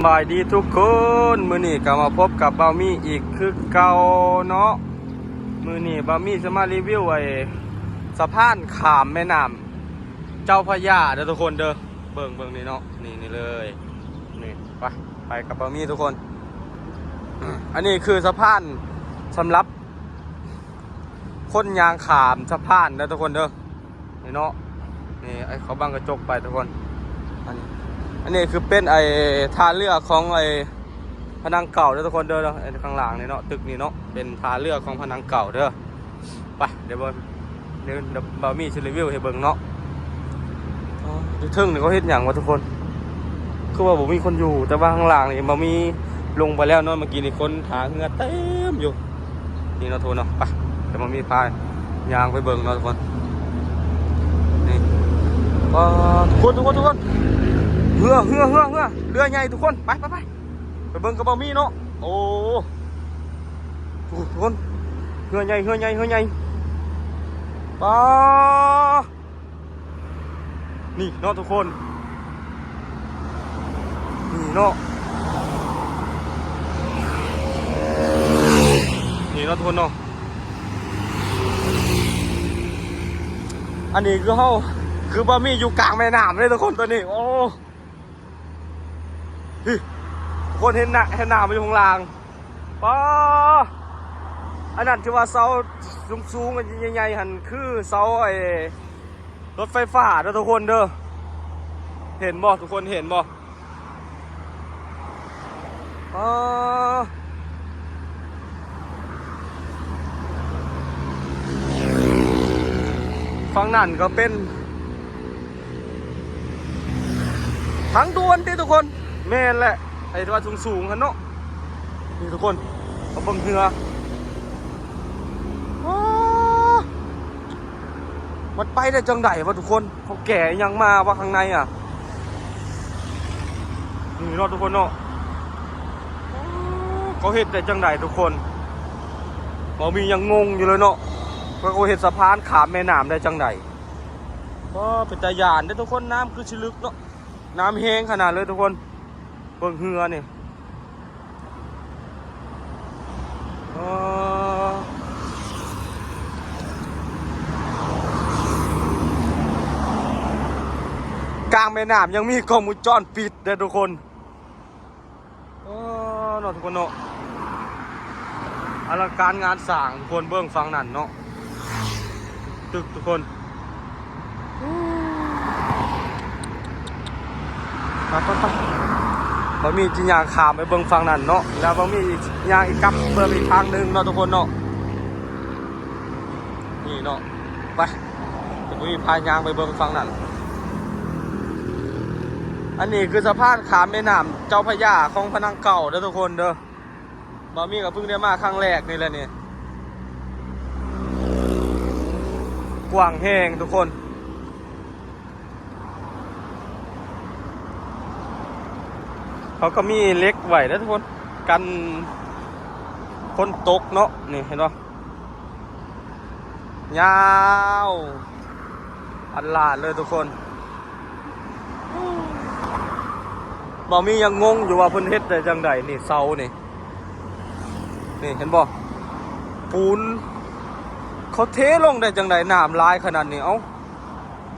ສະບາຍດີທຸກຄົນ ມື້ນີ້ກໍມາພົບກັບບ່າວມີອີກຄືເກົ່າເນາະ. ມື້ນີ້ບ່າວມີຈະມາຣີວິວໄອ້ສະພານຂ້າມແມ່ນ້ຳເຈົ້າພະຍາເດີທຸກຄົນເດີ. ເບິ່ງ ເບິ່ງນີ້ເນາະ ນີ້ ນີ້ເລີຍ ນີ້ ໄປ ໄປກັບບ່າວມີທຸກຄົນ. ອັນນີ້ຄືສະພານສຳລັບ ຄົນຍ່າງຂ້າມສະພານເດີທຸກຄົນເດີ ນີ້ເນາະ. ນີ້ ໄອ້ເຂົາບັງກະຈົກໄປທຸກຄົນ. ອັນນີ້ ອັນນີ້ຄືເປັນໄອ້ທ່າເຮືອຂອງໄອ້ພະນັງເກົ່າເດີທຸກຄົນເດີ. ເນາະ ໄອ້ຂ້າງລ່າງນີ້ເນາະ ຕຶກນີ້ເນາະ ເປັນທ່າເຮືອຂອງພະນັງເກົ່າເດີ. ໄປ ດຽວ ດຽວບ່າວມີຊິຣີວິວໃຫ້ເບິ່ງເນາະ. ອໍ ຢູ່ເທິງນີ້ເຂົາເຮັດຫຍັງວະທຸກຄົນ? ຄືວ່າບໍ່ມີຄົນຢູ່ ແຕ່ວ່າຂ້າງລ່າງນີ້ບ່າວມີລົງໄປແລ້ວເນາະ. ເມື່ອກີ້ນີ້ຄົນທ່າເຮືອເຕັມຢູ່ ນີ້ເນາະທຸກຄົນເນາະ. ໄປ ດຽວບ່າວມີພາຍ່າງໄປເບິ່ງເນາະທຸກຄົນ. ນີ້ ປາດ ທຸກຄົນ ທຸກຄົນ ທຸກຄົນ ເຮືອ ເຮືອ ເຮືອ ເຮືອ ເຮືອໃຫຍ່ທຸກຄົນ. ໄປ ໄປ ໄປ ໄປເບິ່ງກັບບ່າວມີເນາະ. ໂອ້ ທຸກຄົນ ເຮືອໃຫຍ່ ເຮືອໃຫຍ່ ເຮືອໃຫຍ່ ປາດ. ນີ້ເນາະທຸກຄົນ ນີ້ເນາະ ນີ້ເນາະທຸກຄົນເນາະ. ອັນນີ້ຄືເຮົາ ຄືບ່າວມີຢູ່ກາງແມ່ນ້ຳເລີຍທຸກຄົນຕອນນີ້. ໂອ້ ນີ້ ທຸກຄົນເຫັນນະ ເຫັນນ້ຳຢູ່ຂ້າງລ່າງ ປາດ. ອັນນັ້ນທີ່ວ່າເສົາສູງໆ ອັນໃຫຍ່ໆ ຫັ້ນຄືເສົາໄອ້ ລົດໄຟຟ້າເດີທຸກຄົນເດີ. ເຫັນບໍ່ ທຸກຄົນເຫັນບໍ່? ອໍ ຝັ່ງນັ້ນກໍເປັນທາງດ່ວນຕິທຸກຄົນ. ແມ່ນແຫຼະ ໄອ້ທີ່ວ່າສູງໆ ຫັ້ນເນາະ. ນີ້ທຸກຄົນ ມາເບິ່ງເຮືອ. ອໍ ມັນໄປໄດ້ຈັ່ງໃດວະທຸກຄົນ? ເຂົາແກ່ອີ່ຫຍັງມາວະຂ້າງໃນອະ? ນີ້ເນາະທຸກຄົນເນາະ ເຂົາເຮັດໄດ້ຈັ່ງໃດທຸກຄົນ? ບ່າວມີຍັງງົງຢູ່ເລີຍເນາະ ວ່າເຂົາເຮັດສະພານຂ້າມແມ່ນ້ຳໄດ້ຈັ່ງໃດ? ອໍ ເປັນຕາຢ້ານເດ້ທຸກຄົນ. ນ້ຳຄືຊິເລິກເນາະ ນ້ຳແຮງຂະໜາດເລີຍທຸກຄົນ. ເບິ່ງເຮືອນີ້ ອໍ ກາງແມ່ນ້ຳຍັງມີກ້ອງວົງຈອນປິດເດ້ທຸກຄົນ. ອໍ ເນາະທຸກຄົນເນາະ ອະລັງການງານສ້າງທຸກຄົນ. ເບິ່ງຝັ່ງນັ້ນເນາະ ຕຶກທຸກຄົນ. ໄປ ໄປ ໄປ ບ່າວມີຊິຍ່າງຂ້າມໄປເບິ່ງຝັ່ງນັ້ນເນາະ ແລ້ວບ່າວມີຍ່າງອີກກັບເບິ່ງອີກທາງໜຶ່ງເນາະທຸກຄົນເນາະ. ນີ້ເນາະ ໄປ ດຽວບ່າວມີພາຍ່າງໄປເບິ່ງຝັ່ງນັ້ນ. ອັນນີ້ຄືສະພານຂ້າມແມ່ນ້ຳເຈົ້າພະຍາຂອງພະນັງເກົ່າເດີທຸກຄົນເດີ. ບ່າວມີກໍເພິ່ງໄດ້ມາຄັ້ງແລກນີ້ແຫຼະນີ້ ກວ້າງແຮງທຸກຄົນ. ເຂົາກໍມີເຫຼັກໄວ້ເດີທຸກຄົນ ກັນຝົນຕົກເນາະ. ນີ້ເຫັນບໍ່? ຍາວອັນລາດເລີຍທຸກຄົນ. ບ່າວມີຍັງງົງຢູ່ວ່າເພິ່ນເຮັດໄດ້ຈັ່ງໃດ ນີ້ເສົານີ້ ນີ້ເຫັນບໍ່? ປູນ ເຂົາເທລົງໄດ້ຈັ່ງໃດ ນ້ຳຫຼາຍຂະໜາດນີ້? ເອົ້າ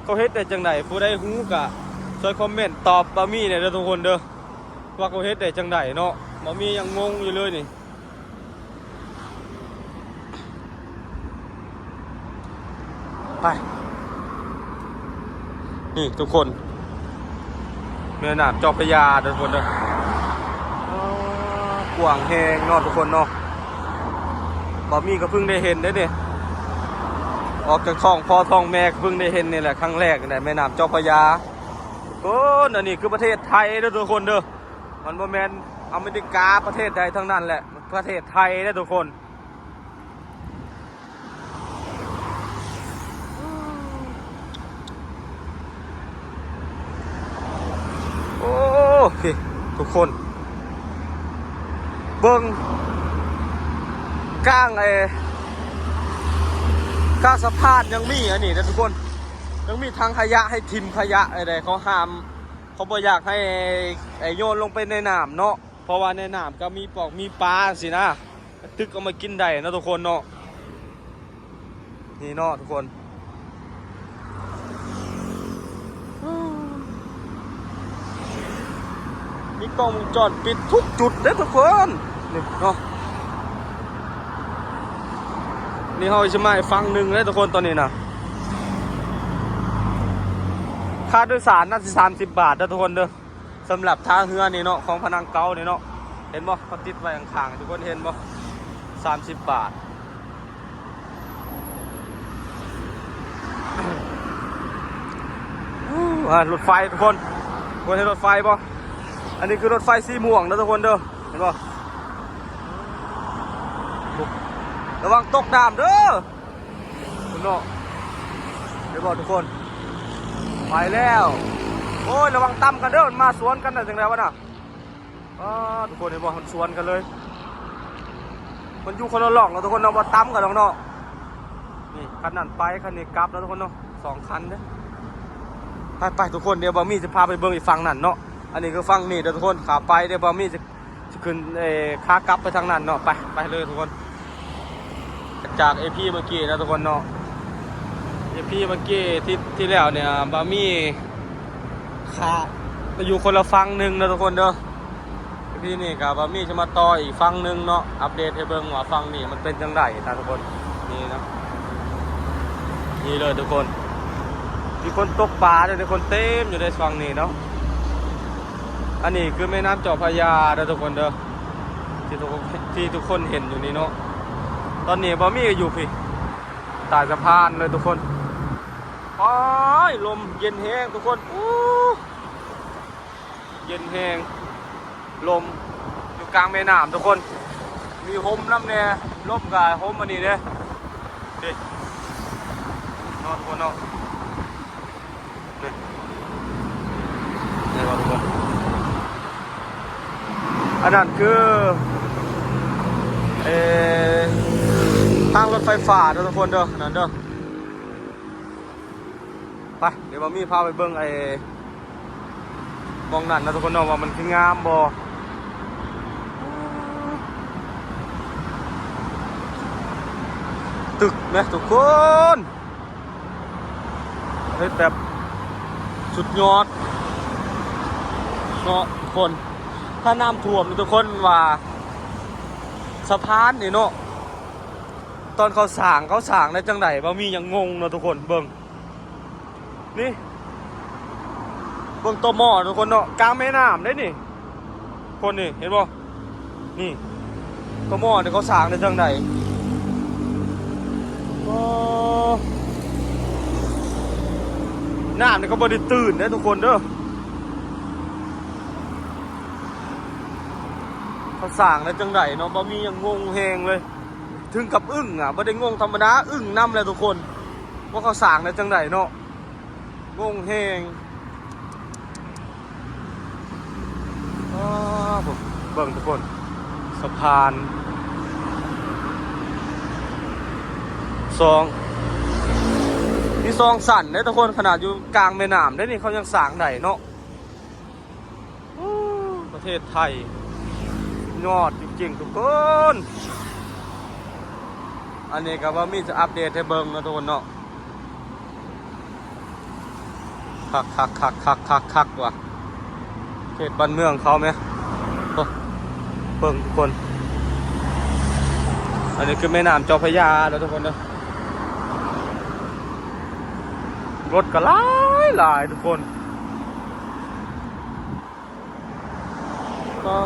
ເຂົາເຮັດໄດ້ຈັ່ງໃດ? ຜູ້ໃດຮູ້ກະຊ່ວຍຄອມເມັນຕອບບ່າວມີແດ່ເດີທຸກຄົນເດີ ວ່າເຂົາເຮັດໄດ້ຈັ່ງໃດເນາະ? ບ່າວມີຍັງງົງຢູ່ເລີຍນີ້. ໄປ ນີ້ທຸກຄົນ ແມ່ນ້ຳເຈົ້າພະຍາເດີທຸກຄົນເດີ. ອໍ ກວ້າງແຮງເນາະທຸກຄົນເນາະ. ບ່າວມີກໍເພິ່ງໄດ້ເຫັນເດ້ນີ້ ອອກຈາກທ້ອງພໍ່ທ້ອງແມ່ກໍເພິ່ງໄດ້ເຫັນນີ້ແຫຼະ ຄັ້ງແລກນີ້ແຫຼະ ແມ່ນ້ຳເຈົ້າພະຍາ. ທຸກຄົນ ອັນນີ້ຄືປະເທດໄທເດີທຸກຄົນເດີ ມັນບໍ່ແມ່ນອາເມລິກາປະເທດໃດທັງນັ້ນແຫຼະ ປະເທດໄທເດີທຸກຄົນ. ໂອ້ ພີ່ ທຸກຄົນ ເບິ່ງກາງ ເອ່ ກາງສະພານຍັງມີອັນນີ້ເດ້ທຸກຄົນ ຍັງມີຖັງຂະຫຍະໃຫ້ຖິ້ມຂະຫຍະໄດ້ ເຂົາຫ້າມ ເຂົາບໍ່ຢາກໃຫ້ ໃຫ້ໂຍນລົງໄປໃນນ້ຳເນາະ ເພາະວ່າໃນນ້ຳກໍມີປອກມີປາຊີ້ນະ ຕຶກເອົາມາກິນໄດ້ເນາະທຸກຄົນເນາະ. ນີ້ເນາະທຸກຄົນ ມີກ້ອງວົງຈອນປິດທຸກຈຸດເດ້ທຸກຄົນ ນີ້ເນາະ. ນີ້ເຮົາຊິມາອີກຝັ່ງໜຶ່ງເດ້ທຸກຄົນ ຕອນນີ້ນະ ຄ່າໂດຍສານໜ້າຊິສາມສິບບາດເດີທຸກຄົນເດີ. ສຳລັບທ່າເຮືອນີ້ເນາະ ຂອງພະນັງເກົ່ານີ້ເນາະ ເຫັນບໍ່ ເຂົາຕິດໄວ້ຂ້າງໆ ທຸກຄົນເຫັນບໍ່ ສາມສິບບາດ. ອ່າ ລົດໄຟທຸກຄົນ ທຸກຄົນເຫັນລົດໄຟບໍ່ ອັນນີ້ຄືລົດໄຟສີມ່ວງເດີທຸກຄົນເດີ ເຫັນບໍ່ ລະວັງຕົກນ້ຳເດີ. ພຸ້ນເນາະ ເຫັນບໍ່ທຸກຄົນ ໄປແລ້ວ. ໂອ້ຍ ລະວັງຕຳກັນເດີ ມັນມາສວນກັນນະ ຈັ່ງໃດວະນະ. ອ້າ ທຸກຄົນເຫັນບໍ່ ມັນສວນກັນເລີຍ ມັນຢູ່ຄົນລະລ່ອງເນາະທຸກຄົນເນາະ ບໍ່ຕຳກັນດອກເນາະ. ນີ້ຄັນນັ້ນໄປ ຄັນນີ້ກັບເນາະທຸກຄົນເນາະ ສອງຄັນເດ້. ໄປໆ ທຸກຄົນ ດຽວບ່າວມີຈະພາໄປເບິ່ງອີກຝັ່ງນັ້ນເນາະ. ອັນນີ້ຄືຝັ່ງນີ້ເດີທຸກຄົນ ຂາໄປ ດຽວບ່າວມີຈະ ຊິຂຶ້ນ ເອີ ຂາກັບໄປທາງນັ້ນເນາະ. ໄປ ໄປເລີຍທຸກຄົນ ຈາກເອພີເມື່ອກີ້ນະທຸກຄົນເນາະ ເອພີເມື່ອກີ້ທີ່ ທີ່ແລ້ວເນຍ ບ່າວມີຂາໄປຢູ່ຄົນລະຝັ່ງໜຶ່ງນະທຸກຄົນເດີ. ເອພີນີ້ກໍບ່າວມີຈະມາຕໍ່ອີກຝັ່ງໜຶ່ງເນາະ ອັບເດດໃຫ້ເບິ່ງວ່າຝັ່ງນີ້ມັນເປັນຈັ່ງໃດນະທຸກຄົນ. ນີ້ເນາະ ນີ້ເລີຍທຸກຄົນ ມີຄົນຕົກປາເດີ ຄົນເຕັມຢູ່ໃນຝັ່ງນີ້ເນາະ. ອັນນີ້ຄືແມ່ນ້ຳເຈົ້າພະຍາເດີທຸກຄົນເດີ ທີ່ທຸກ ທີ່ທຸກຄົນເຫັນຢູ່ນີ້ເນາະ. ຕອນນີ້ບ່າວມີກໍຢູ່ພີ້ ໃຕ້ສະພານເລີຍທຸກຄົນ. ໂອ້ຍ ລົມເຢັນແຮງທຸກຄົນ ໂອ້ ເຢັນແຮງ ລົມຢູ່ກາງແມ່ນ້ຳທຸກຄົນ ມີຮົ່ມນຳແດ່ ລົມກໍຮົ່ມອັນນີ້ເດ້ ນີ້ເນາະທຸກຄົນເນາະ. ນີ້ ນີ້ວ່າທຸກຄົນ ອັນນັ້ນຄື ເອີ ທາງລົດໄຟຟ້າເດີທຸກຄົນເດີ ນັ້ນເດີ. ໄປ ດຽວບ່າວມີພາໄປເບິ່ງໄອ້ໝ່ອງນັ້ນນະທຸກຄົນເນາະ ວ່າມັນຊິງາມບໍ່. ຕຶກແມະທຸກຄົນ ເຮັດແບບສຸດຍອດເນາະທຸກຄົນ. ຖ້ານ້ຳຖ້ວມນີ້ທຸກຄົນວ່າສະພານນີ້ເນາະ ຕອນເຂົາສ້າງ ເຂົາສ້າງໄດ້ຈັ່ງໃດ ບ່າວມີຍັງງົງເນາະທຸກຄົນ. ເບິ່ງ ນີ້ ເບິ່ງຕໍໝໍ້ທຸກຄົນເນາະ ກາງແມ່ນ້ຳເດ້ນີ້ ຄົນນີ້ ເຫັນບໍ່ ນີ້ ຕໍໝໍ້ນີ້ເຂົາສ້າງໄດ້ຈັ່ງໃດ. ໂອ້ ນ້ຳນີ້ກໍບໍ່ໄດ້ຕື້ນເດ້ທຸກຄົນເດີ ເຂົາສ້າງໄດ້ຈັ່ງໃດເນາະ ບ່າວມີຍັງງົງແຮງເລີຍ. ເຖິງກັບອຶ້ງອະ ບໍ່ໄດ້ງົງທຳມະດາ ອຶ້ງນຳແຫຼະທຸກຄົນ ວ່າເຂົາສ້າງໄດ້ຈັ່ງໃດເນາະ ງົງແຮງ. ອ້າ ເບິ່ງທຸກຄົນ ສະພານສອງ ມີສອງຊັ້ນເດ້ທຸກຄົນ ຂະໜາດຢູ່ກາງແມ່ນ້ຳເດ້ນີ້ ເຂົາຍັງສ້າງໄດ້ເນາະ. ປະເທດໄທຍອດຈິງໆ ທຸກຄົນ. ອັນນີ້ກໍວ່າມີຈະອັບເດດໃຫ້ເບິ່ງເນາະທຸກຄົນເນາະ. ຄັກໆໆໆໆ ວ່າເຂດບ້ານເມືອງເຂົາແມະ ໂອ້ ເບິ່ງທຸກຄົນ. ອັນນີ້ຄືແມ່ນ້ຳເຈົ້າພະຍາເດີທຸກຄົນເດີ. ລົດກໍຫຼາຍໆ ທຸກຄົນ. ອໍ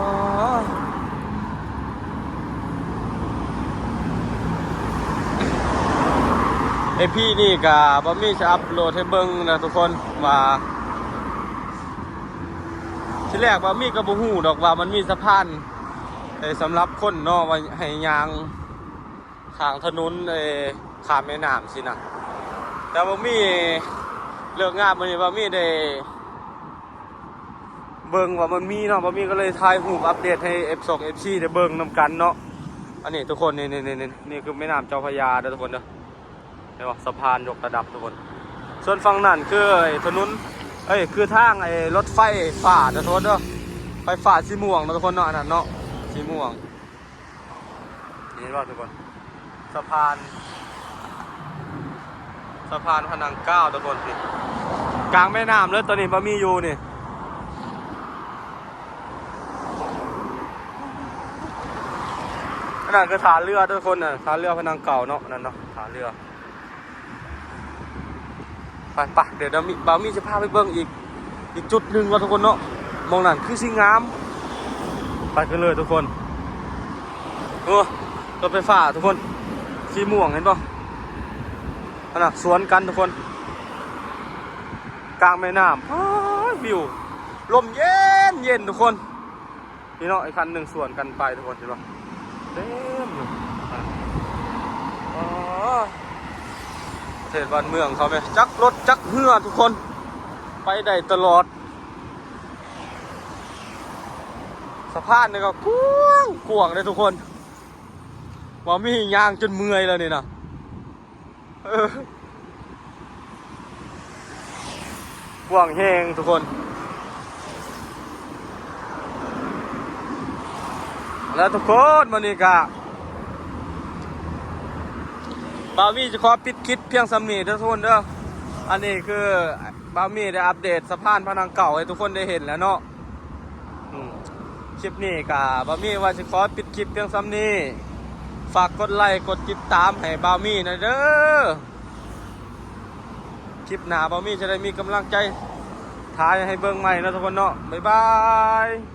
ເອພີນີ້ກະບ່າວມີຈະອັບໂຫຼດໃຫ້ເບິ່ງນະທຸກຄົນ ວ່າທີແລກບ່າວມີກໍບໍ່ຮູ້ດອກວ່າມັນມີສະພານ ເອີ ສຳລັບຄົນເນາະ ວ່າໃຫ້ຍ່າງຂ້າງຖະໜົນ ເອີ ຂ້າມແມ່ນ້ຳຊີ້ນະ. ແຕ່ບ່າວມີເລີກງານມື້ນີ້ ບ່າວມີໄດ້ ເບິ່ງວ່າມັນມີເນາະ ບ່າວມີກໍເລີຍຖ່າຍຮູບອັບເດດໃຫ້ເອັຟສອງ ເອັຟຊີ ໄດ້ເບິ່ງນຳກັນເນາະ. ອັນນີ້ທຸກຄົນ ນີ້ ນີ້ ນີ້ ນີ້ ນີ້ຄືແມ່ນ້ຳເຈົ້າພະຍາເດີທຸກຄົນເດີ ເຫັນບໍ່ ສະພານຍົກລະດັບທຸກຄົນ. ສ່ວນຝັ່ງນັ້ນຄືໄອ້ຖະໜົນ ເອີຍ ຄືທາງໄອ້ລົດໄຟຟ້າເດີທຸກຄົນເດີ ໄຟຟ້າສີມ່ວງເນາະທຸກຄົນເນາະ ອັນນັ້ນເນາະ ສີມ່ວງ. ເຫັນບໍ່ທຸກຄົນ ສະພານ ສະພານພະນັງເກົ້າທຸກຄົນ ນີ້ ກາງແມ່ນ້ຳເລີຍ ຕອນນີ້ບໍ່ມີຢູ່ນີ້ ອັນນັ້ນຄືທ່າເຮືອທຸກຄົນນະ ທ່າເຮືອພະນັງເກົ້າເນາະ ນັ້ນເນາະ ທ່າເຮືອ. ໄປໆ ດຽວ ດຽວມີ ບ່າວມີຈະພາໄປເບິ່ງອີກ ອີກຈຸດໜຶ່ງເນາະທຸກຄົນເນາະ ໝ່ອງນັ້ນຄືຊິງາມ ໄປກັນເລີຍທຸກຄົນ. ໂອ້ ລົດໄຟຟ້າທຸກຄົນ ສີມ່ວງເຫັນບໍ່ ອັນນະ ສວນກັນທຸກຄົນ ກາງແມ່ນ້ຳ ອ້າ ວິວ ລົມເຢັນໆ ທຸກຄົນ. ນີ້ເນາະ ອີກຄັນໜຶ່ງສວນກັນໄປທຸກຄົນ ເຫັນບໍ່ ເຕັມເລີຍ. ອໍ ປະເທດບ້ານເມືອງເຂົາແມ່ ຈັກລົດຈັກເຮືອທຸກຄົນ ໄປໄດ້ຕະຫຼອດ. ສະພານນີ້ກໍກວ້າງ ກວ້າງເດ້ທຸກຄົນ ວ່າມີຍ່າງຈົນເມື່ອຍແລ້ວນີ້ນະ. ເອີ ກວ້າງແຮງທຸກຄົນ ແລ້ວທຸກຄົນ ມື້ນີ້ກະບ່າວມີຈະຂໍປິດຄລິບພຽງສ່ຳນີ້ເດີທຸກຄົນເດີ. ອັນນີ້ຄືບ່າວມີໄດ້ອັບເດດສະພານພະນັງເກົ່າໃຫ້ທຸກຄົນໄດ້ເຫັນແລ້ວເນາະ. ອືມ ຄລິບນີ້ກະບ່າວມີວ່າຊິຂໍປິດຄລິບພຽງສ່ຳນີ້. ຝາກກົດໄລກົດຕິດຕາມໃຫ້ບ່າວມີແດ່ເດີ. ຄລິບໜ້າບ່າວມີຈະໄດ້ມີກຳລັງໃຈຖ່າຍໃຫ້ເບິ່ງໃໝ່ເນາະທຸກຄົນເນາະ. ບາຍບາຍ.